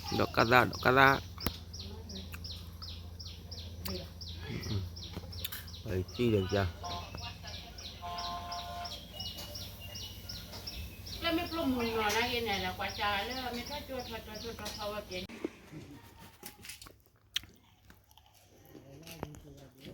ဒီးကၣ်သၣ် ဒီးကၣ်သၣ် စံၣ်ဒီးယၤ လၢမ့ၢ်ပျိမုၢ်နီၢ်နာ်က့န့ၣ် လၢကွၢ်စၢ်လၢမ့ၢ်ထီၣ်ကၠိထီၣ်ထီၣ်ထီၣ်ထီၣ်ထီၣ်ဝဲပျဲ ဒီး ဘြူၣ် ဘြူၣ် ဘြူၣ်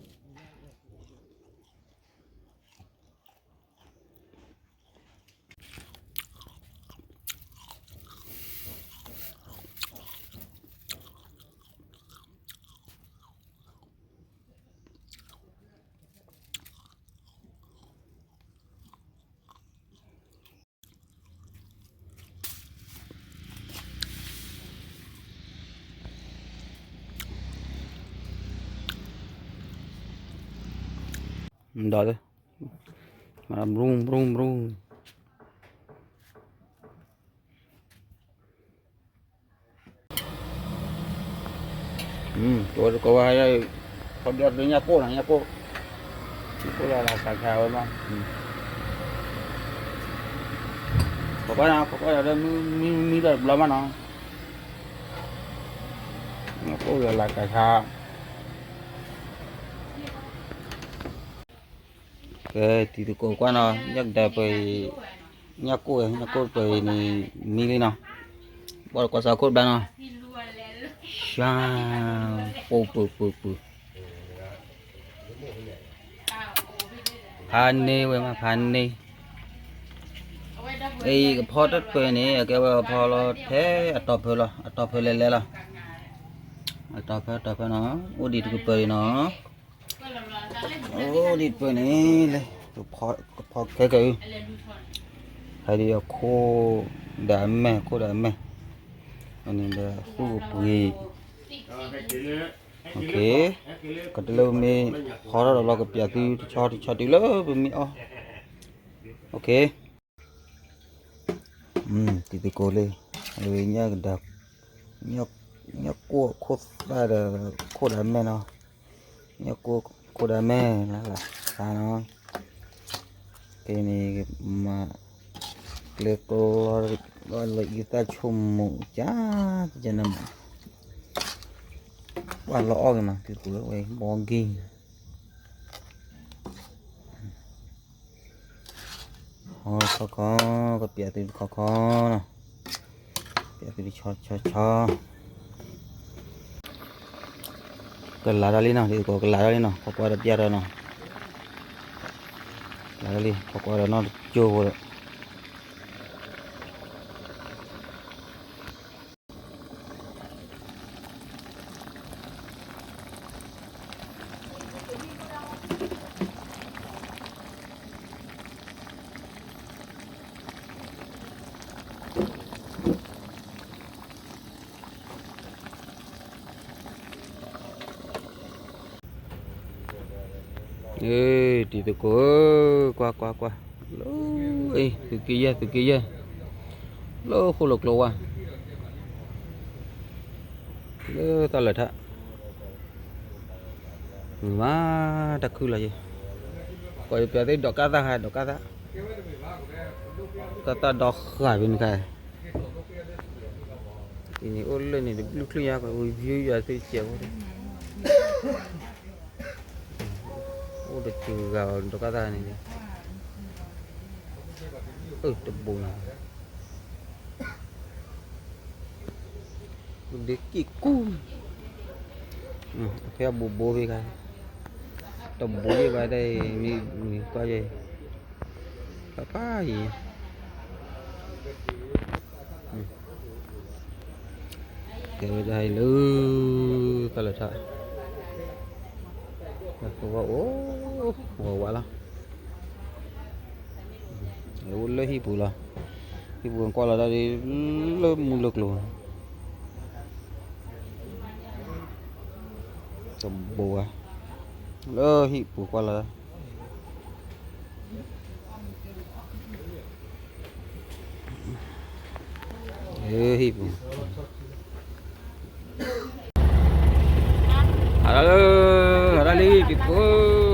ကဝဲ ကဝဲ ခီဒုးညၣ်ကိၣ်နီၤ ညၣ်ကိၣ် ညၣ်ကိၣ်လၢလၢကဆါဝဲမး ပကွၢ်နီၤ ပကွၢ်ဒီး မံ မံ မံဒီးတဘျီမးနီၤ ညၣ်ကိၣ်လၢလၢကဆါ ကဲ တံၤသကိးကွၢ်နီၤ ညၣ်ကဒါပှဲၤအံၤ ညၣ်ကိၣ် ညၣ်ကိၣ်ပှဲၤအံၤန့ၣ် မံလံနီၤ ဘၣ်တကွၢ်စးခိၣ်တဘျီနီၤ ရှါ ပူၤပူၤပူၤပူၤ ဖးန့ၢ်ဝဲမး ဖးန့ၢ် အံၤကဖီတၢ်တပၢၤန့ၣ် အကဲဝဲကဖီလီၤ ထဲအတီၤဖၢလီၤ အတီၤဖၢလဲၤလဲၤလီၤ အတီၤဖၢ အတီၤဖၢနီၤ အိၣ်ဒံးတကပၢၤအံၤနီၤ အိၣ်ဒံးတပၢၤန့ၣ်လဲၤ ကဖီခဲကဲအံၤ ဟဲဒ်အခိၣ်ဒၣ်မဲာ် ခိၣ်ဒၣ်မဲာ် အန့ၣ်ဒီးသူၣ်ကပှ့ၤ ကတလၢပမ့ၢ်ဖီထီၣ်ဒီးလီၤ ကပျးသုတဆီတဆီတုၤလၢပမ့ၢ်အီၣ် တံၤသကိးလံ အဝဲညၣ်ကဒါ ညၣ်ကိၣ်ခိၣ်သၣ်ဒီး ခိၣ်ဒၣ်မဲာ်နီၤ ညၣ်ကိၣ်ခိၣ်ဒၣ်မဲာ်လၢလၢသးနီၤ ဖဲန့ၣ် မၤကျဲကျီ လီၤအံသၣ်ဆိကမိၣ် ကၢ် ကနမး ပှၤလီၤအီၣ်က့ၤမး တံၤသကိးလၢဝဲ ဘီဂ့ၢ် ခီခီ ကပျးသုတခီခီနီၤ ပျးသုတဆီဆီဆီ ကလၤတၢ်လံနီၤ တံၤသကိးကလၤတၢ်လံနီၤ တံၤသကိးကလၤတၢ်လံနီၤ ဖီကွၢ်ဒီးပျးတၢ်နီၤ လၤတၢ်လံ ဖီကွၢ်ဒီးနီၢ်တကၠိဖိဒီး တံၤသကိးဧၢ ကွၢ်ကွၢ်ကွၢ် လၢ အ့ သုးက့ယဲၢ် သုးက့ယဲၢ် လၢဃိၣ်လီၤကျိဝါ လၢတၢ်လၢာ်ထၣ် မုာ်မး တၢ်ခုၣ်လီၤယဲ ကွၢ်ယပျးသ့ၣ်ဒီးကၣ်သၣ်ဟါ ဒီးကၣ်သၣ် ကၣ်သၣ်ဒီဃၣ်ဖဲန့ၣ်ခါ အံၤန့ၣ်အိၣ်လၢန့ၣ်တဘျုးချံယါ ကွၢ်ယုယွၤသ့ၣ်စဲးဖိ အိၣ်တစှၤဂၤဒီးကၣ်သၣ်န့ၣ် အၢ တဘိးနၤ ဒ့ကံၢ်ကူၣ် ဖဲအဘူးဘိဖဲခါ တဘူးယဲၢ်ဘၣ်ဒၣ်အံၤ မ့ၢ်ကွၢ်ယဲၢ် ပၢ်ပၢ်အံၤ ကဲဝဲဒၣ်အံၤလၢ တၢ်လၢာ်ထၣ် ပဝဲအိၣ် ဝဲဝါလီၤ အိၣ်လၢဟံၣ်ပူၤလီၤ ဟံၣ်ပူၤကွၢ်လီၤဒၣ်လၢမူလၢကျိၤ တဘိးဝဲ လၢဟံၣ်ပူၤကွၢ်လီၤ လၢဟံၣ်ပူၤ ဟးလၢ ဟးလၢလံ က့ၤခိၣ်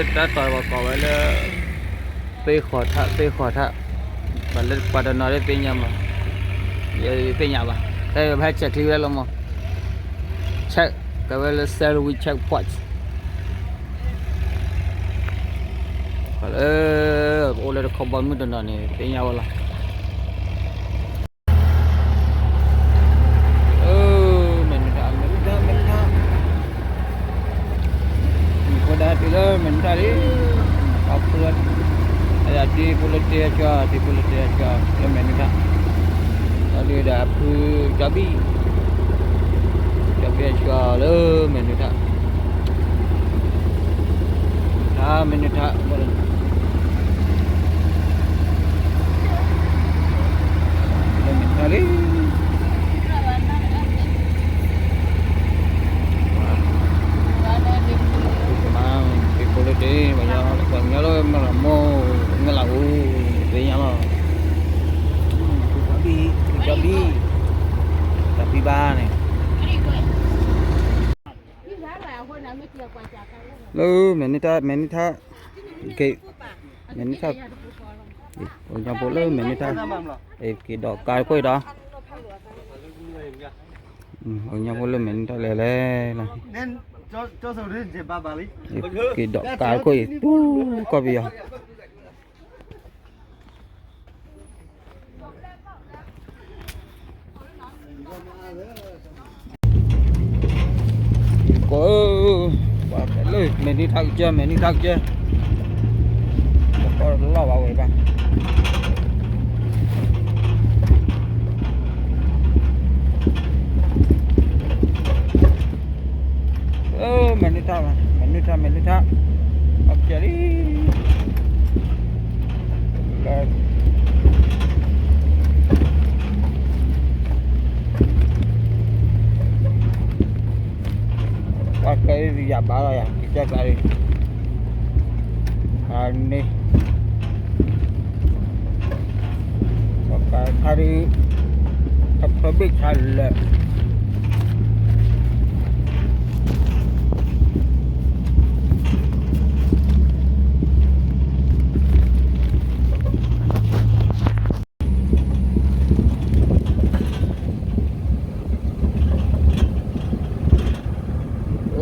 တၢ်တီၤပှၤကိးဝဲလၢ သ့ဃီၤထၣ် သ့ဃီၤထၣ်, ပှၤလၢပှၤတနီၤလၢသ့ၣ်ညါမး, ယသ့ၣ်ညါဘၣ်, ဖဲဟဲဆဲးချံဝဲလီၤမး, check, ကဲဝဲလၢ Salween checkpoint, လၢ အိၣ်လၢတခီဘီမုၢ်တနီၤန့ၣ် သ့ၣ်ညါဝဲလီၤ. မဲာ်နုာ်ထၣ် မဲာ်နုာ်ထၣ် မဲာ်နုာ်ထၣ်, မုၢ်ဖိဒါတုၤလၢမဲာ်နုာ်ထၣ်လံ, အဖု, အယၤတံၤဖိလၢတ့အကၠီ, တံၤဖိလၢတ့အကၠီ လၢမဲာ်နုာ်ထၣ်, ဒီးဒုးဒီးအဖုကၠီဘံၣ်, ကၠီဘံၣ်အကၠီလၢမဲာ်နုာ်ထၣ်, ထၣ်မဲာ်နုာ်ထၣ် လၢမဲာ်နုာ်ထၣ်လံ, တံၤဖိလၢတ့ ပှၤကညီလၢမဲၢ်လးမိၢ် မဲၢ်လးအူ သ့ၣ်ညါလီၤ, ကၠီဘံၣ် ကၠီဘံၣ်, တၢ်ဖံဘါန့ၣ် လၢမဲာ်နုာ်ထၣ် မဲာ်နုာ်ထၣ်, မဲာ်နုာ်ထၣ်, ပှၤကညီဖိလၢမဲာ်နုာ်ထၣ်, က့ၤဒီးကါတခိၣ်အံၤဒီး, ပှၤကညီဖိလၢမဲာ်နုာ်ထၣ်လဲၤလဲၤလီၤ, က့ၤဒီးကါတခိၣ်အံၤ တူၢ်ကီၢ်ပယီၤ ကိး, ပှၤလၢမဲာ်နုာ်ထၣ်ကစၢၢ် မဲာ်နုာ်ထၣ်ကစၢၢ်, ပကီၢ်လီၢ်ဘၣ်ဝဲဘၣ်, မဲာ်နုာ်ထၣ်, မဲာ်နုာ်ထၣ် မဲာ်နုာ်ထၣ်, အကစၢၢ်လံ ပှၤကျဲယၤဘၣ်လီၤယၤ ကစၢၢ်ကျါလံ, အန့ၣ်, ပှၤကျဲခါဒုး, အဖၢဘ့ၣ်ဆါလၢာ် ကီလၢဘုသိခိၣ် အိၣ်လၢဘ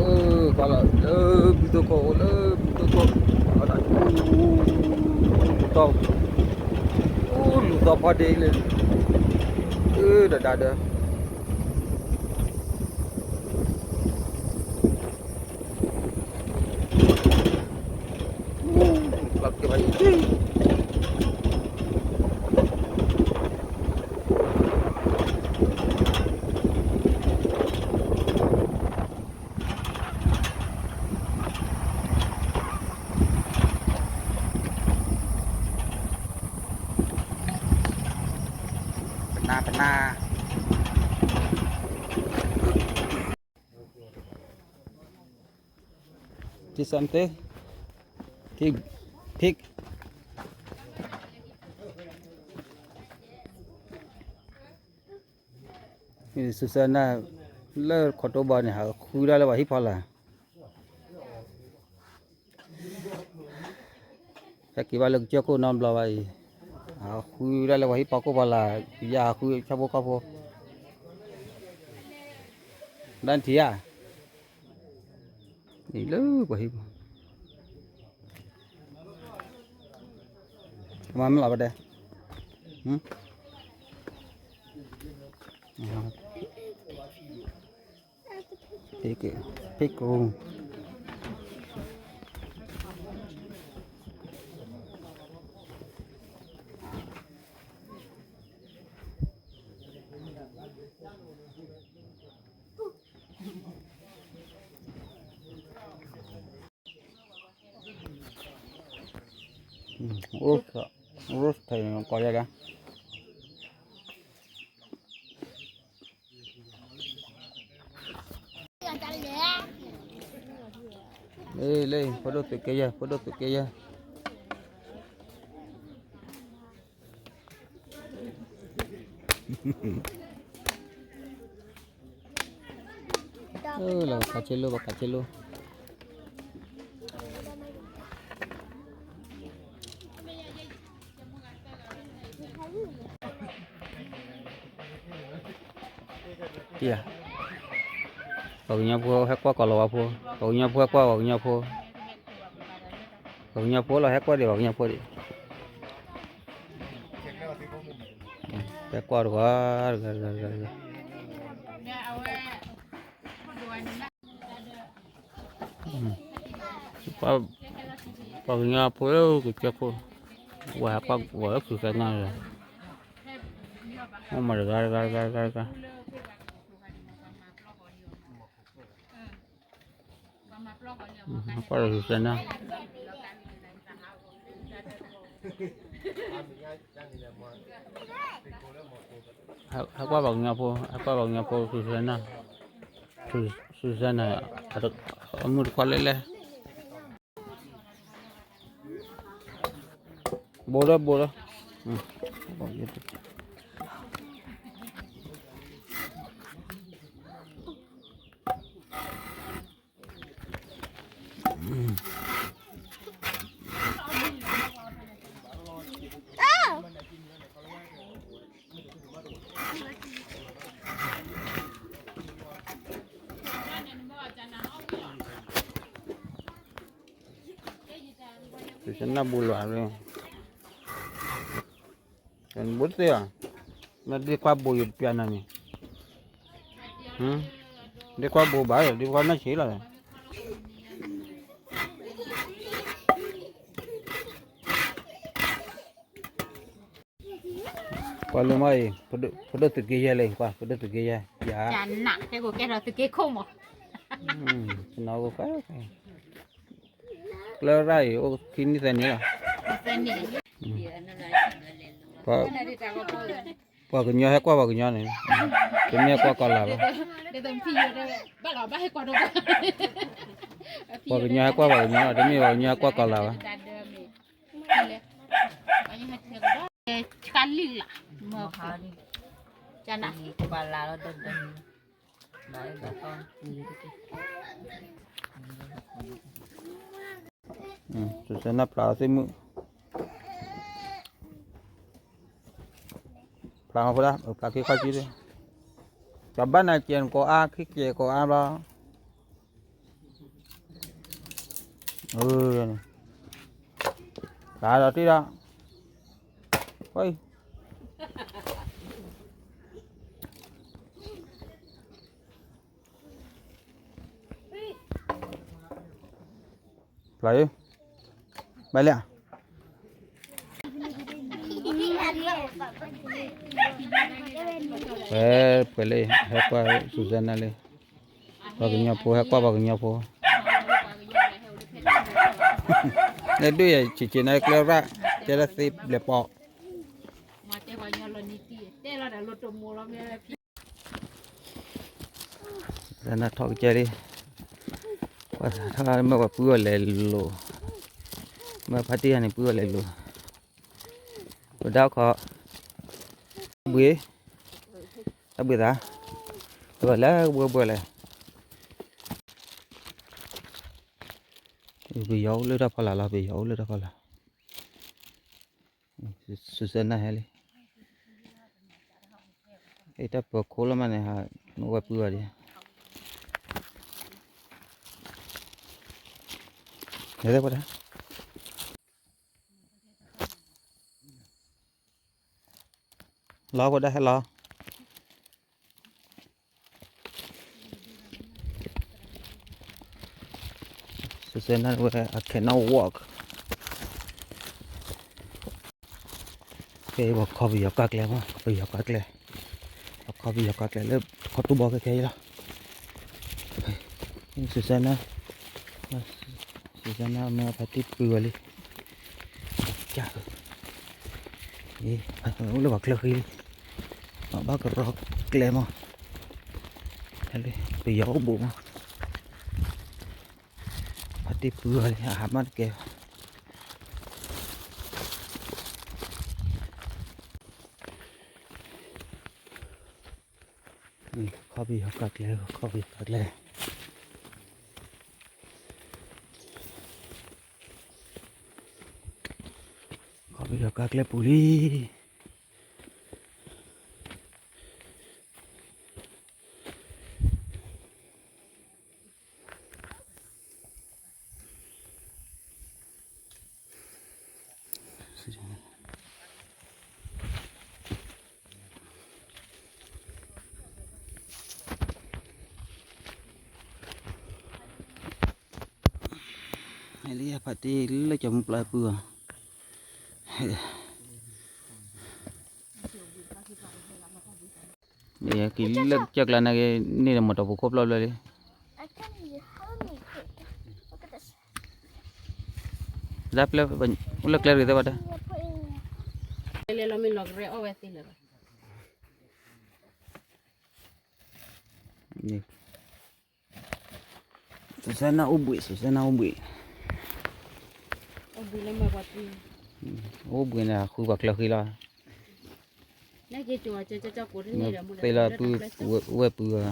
ုသိခိၣ်, အတၢ်, လူၤသီ, လူၤသီဖီဒ့လၢ, ဒီးဒါဒီး ပနၢ်ပနၢ် This something? Pig. Pig. စူစဲနၢ် လၢခီၣ်တိဘီန့ၣ် ဟးဃုဒၣ်လၢပှၤဟံၣ်ဖီလာ် ဟဲက့ၤဘၣ်လၢကစၢၢ်ခိၣ်နီတဘျီဘၣ်အံၤ, ဟးဃုဒၣ်လၢပှၤဟံၣ်ဖီခိၣ်ဖီလာ်, ယၤဃုဆၣ်ဖိကီၢ်ဖိ, ဒၣ်ထံၣ်ဧါ, အံၤလၢပှၤဟံၣ်ဖီ မၤမ့ၢ်လီၤပဒဲ, ဖိကရူၢ် roast ဖဲကိးယၤဒၣ် လ့ လ့ ဖိဒိၣ်သုးက့ယဲၢ် ဖိဒိၣ်သုးက့ယဲၢ် လၢပကးဆ့လိၣ် ပကးဆ့လိၣ် ပှၤကညီဖိဟဲကွၢ်ကီၤလၤဝါဖိ, ပှၤကညီဖိဟဲကွၢ်ပှၤကညီဖိ, ပှၤကညီဖိလီၤဟဲကွၢ်ဒံးပှၤကညီဖိဒံး, ဟဲကွၢ်တဂၤတဂၤတဂၤတဂၤတဂၤ ပှၤကညီဖိလၢကစၢၢ်ခိၣ်, ဝဲဟးကွၢ်ဝဲလၢခုၣ်သၢနၢ်လီၤ, အိၣ်မးတဂၤတဂၤတဂၤတဂၤတဂၤ, ဟဲကွၢ်လၢခုၣ်သၢနၢ် ဟဲကွၢ်ပှၤကညီဖိ, ဟဲကွၢ်ပှၤကညီဖိ ခုၣ်သၢနၢ်, ခုၣ်သၢနၢ်, အမုၢ်တခွါလဲၣ်လဲၣ်, ဘိလၢဘိလၢ နၢ်ဘူးလီၤ, ဘူးသ့ၣ်ဧါ, မ့ၢ်ဒ့ခွါဘူးယိၤတပျၢ်နၤန့ၣ်, ဒ့ခွါဘူးဘၣ် ဒ့ခွါနၢ်ဆံးလီၤ. ကွၢ်လၢမ့ၢ်အံၤ, ပဒိၣ်သုးက့ယဲၢ်လံ, ကွၢ် ပဒိၣ်သုးက့ယဲၢ်, ယၤ, နကဲကဲထီၣ်သုးက့ခိၣ်မး, နီၢ်က, ကျဲရၣ်အံၤ အိၣ်ခံနံၣ်သၢနံၣ်လီၤ, ပှၤကညီဟဲကွၢ်ပှၤကညီန့ၣ်, တမ့ၢ်ကွၢ်ကီၤလၤဘၣ်, ပှၤကညီဟဲကွၢ်ပှၤကညီလီၤ, တမ့ၢ်ပှၤကညီဟဲကွၢ်ကီၤလၤဘၣ်. ဆါလံလၢ်, ကနၣ်, စူစဲနၢ်ဖျါအီၤသ့ၣ်မုၣ်, ဖျါမၤဖိဒၣ်, ဖျါခံခီကံ, ကဘၣ်နၤကဲးနကိးအါ ခံကဲးကိးအါဘျီ ဖျါဒီးတ့ၢ်ဒီး, ဝဲ, ဖျါ, ဘၣ်လၢ ဝဲ, ပှဲၤလၢ ဟဲကွၢ်စူစဲနၢ်လံ, ပှၤကညီဖိ ဟဲကွၢ်ပှၤကညီဖိ, လၢဒုးယဲၢ်ဆံးဆံးန့ၣ် ကျဲရၣ်, တဲလၢသ့ဘျဲၣ်ပိာ်, တနၢ်ထီၣ်ကစၢ်လံ, မ့ၢ်ပှၤပုၢ်အီၤလဲၤလိၤ, မ့ၢ်ဖါတံၢ်ဂၤန့ၣ် ပုၢ်အီၤလဲၤလိၤ, ပဒါခီ, ဘှံး, တၢ်ဘှံးသး, ပှၤလဲၤဘှံးဘှံးလဲၣ်, ပယီၤအိၣ်လၢတၢ်ဖီလာ်လီၤ, ပယီၤအိၣ်လၢတၢ်ဖီလာ် စူစဲနၢ်ဟဲလံ, အတၢ်ပၢၤခိလီၤမးန့ၣ်, မ့ၢ်ဝဲပုၢ်ဝဲဒံး, လဲၤသပှၢ်တၢ်, လီၤဖိဒၣ်ဟဲလီၤ. စူစဲနၢ်ဝဲ I cannot walk. ကဲ ပှၤခီပယီၤကးကျဲမး, ပယီၤကးကျဲ, ပှၤခီပယီၤကးကျဲလၢခီတူၢ်ဘီခဲခဲအံၤလီၤ. စူစဲနၢ်, စူစဲနၢ်မ့ၢ်ဖါတံၢ်ပုၢ်ဝဲလံ. က, အိၣ်လၢပှၤချၢဃံလံ, ဘၣ်ကရီကျဲမး, ပယီၤအိၣ်ဘူးမး, ဖါတံၢ်ပုၢ်ဝဲလံ အဟးမၢ်တကဲဘၣ်. ခီပယီၤကးကျဲ, ခီပယီၤကးကျဲ, ခီပယီၤကးကျဲပူၤလံ. လံဖးတံၢ်လၢကၠီမုၢ်ပျီပုၢ်အီၤ, ကံလၢကၠီကျါနာ်က့ၤ န့ၢ်ဒီးမီၢ်တီၢ်ပူၤခိၣ်ဖျီၣ်ဖျီၣ်လံ, လၢပျဲၢ် အိၣ်လၢကျဲရံၣ်သ့ၣ်ဘၣ်တဲ, လၢလီၤမ့ၢ်လီၤကရဲအီၣ်ဝဲသ့လၢၤဘၣ်. စူစဲနၢ်အိၣ်ဘှံး စူစဲနၢ်အိၣ်ဘှံး, အိၣ်ဘှံးန့ၣ် ဃုပှၤချၢဃံလီၤ, သ့လီၤပုၢ်ဝဲၢ်ပုၢ်,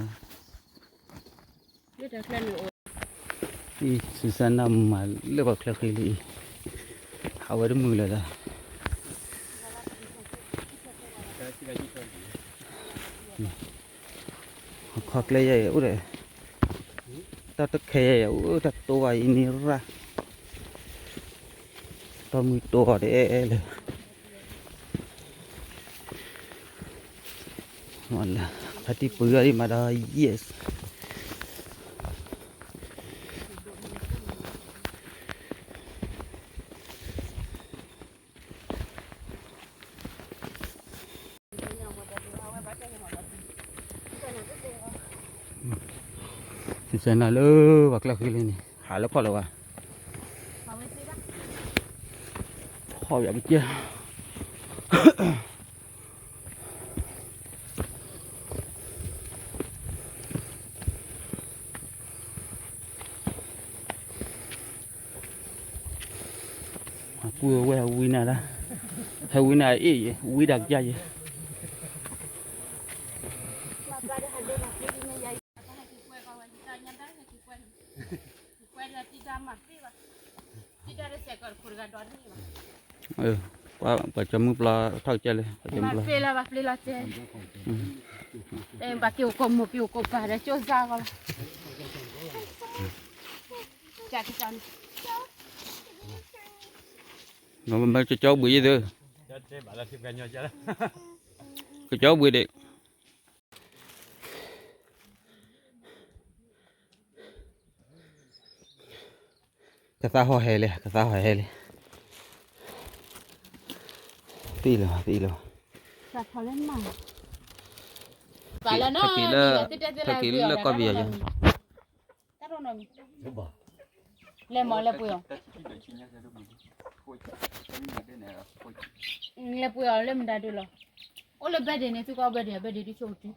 စူစဲနၢ်မၤလၢပှၤချၢဃံလံအံၤ, ဟးဝဲတမုာ်လၢၤဒီး ခီကျဲယဲၢ်အံၤအိၣ်ဒီး တၢ်တခဲယဲၢ်အံၤအိၣ် တၢ်တိဘၣ်အံၤန့ၣ်ရၣ်, တီမုၢ်တိအီၤတအဲၣ်အဲၣ်လၢၤ, ဖါတံၢ်ပှ့ၤအီၤဒ်မးဒီး yes. စူစဲနၢ်လၢပှၤကျၢၢ်ဃံလံန့ၣ် ဟးလၢခီၣ်လၢၤဘၣ်, ဖီၣ်ယၤကစၢၢ် အပုၢ်ဝဲၢ်ဟဲဝံနၤဒၣ်, ဟဲဝံနၤအ့ၣ်ယဲ ဝံဒၣ်ကစၢ်ယဲ ပှၤကၠီမုၢ်ပျီထီၣ်ကစၢ်လံ ပှၤကၠီမုၢ်ပျီ, ဘၣ်က့ၤအိၣ်ကိးမိၢ် က့ၤအိၣ်ကိးပၢ်ဒီး ကၠိစါကီးလီၤ, မ့ၢ်ကၠီဘှံးယဲၢ်သၢ, ကၠီဘှံးဒံး ကသါဟီၣ်ဟဲလံ ကသါဟီၣ်ဟဲလံ, သံလီၤ သံလီၤ, ထက့ၤလၢကီၢ်ပယီၤယၤ, လဲၤမၤလဲၤပှ့ၤအီၤ, လဲၤပှ့ၤအီၤလၢမတၤဒုလီၤ, အိၣ်လၢ birthday န့ၣ် သုကီၢ် birthday birthday ဒုဆိကတၢၢ်,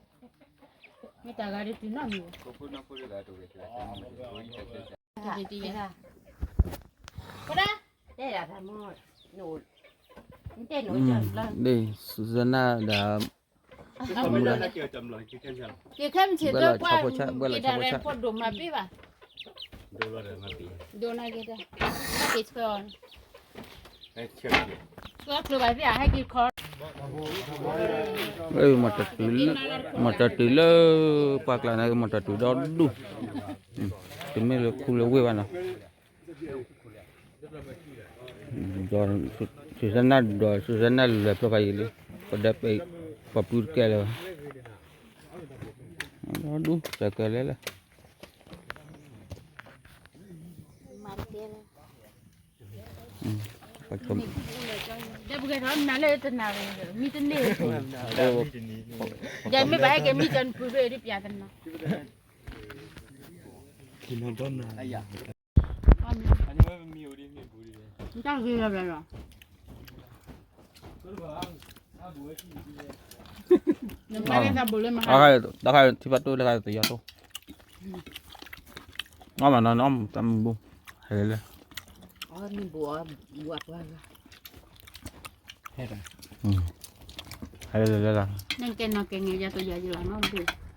မ့ၢ်တၢ်ဂၤဒုတုၤနီတမံၤဘၣ် တဲဒၣ်ဖဲမ့ၢ်, တဲန Susanna ဒီး က့ၤခဲမုၢ်ဆ့ၣ်ဒိၣ်ပှၢ် က့ၤဒၣ်ရဲၣ်ဖိဒိၣ်မးပ့ၢ်ဘၣ်, ဒိၣ်နဂ့ၤတဲ, က့ၤဆှၢအီၤ, ဆှၢကျိၤဘၣ်သ့ၣ်ဧါ ဟဲက့ၤခီ မီၢ်တၢ်တုၤလၢ ပှၢ်ကျါန့ၣ် မီၢ်တၢ်တုၤဒီဒူၣ်, တမ့ၢ်လၢခူလၢဝ့ၢ်ဘၣ်နီၤ, ဒီး Susanna ဒီး Susanna လဲၤဖျိဖးယံာ်လံ, ပဒဲပ ပှၤပုၢ်တကဲလၢၤဘၣ်, ဒီဒူၣ်တၢ်ကဲလဲၣ်လဲၣ် ဒီးမ့ၢ်ဘၣ်ဟဲက့ၤမံကၠီနပုၢ်ရ့ၣ်ဒ်ပျၢ်တနၤ, တၢ်ဂ့ၤလီၤဘျီလီၤ, နမၤလၢတၢ်ဘိးလၢမဟါ, တၢ်ခါထံဖးတိၢ်တခါတယီၤတိၢ်, အီၣ်မးနီၤနီၤ တၢ်မူဘူ, ဟဲလၢ ဟဲလၢလၢလၢ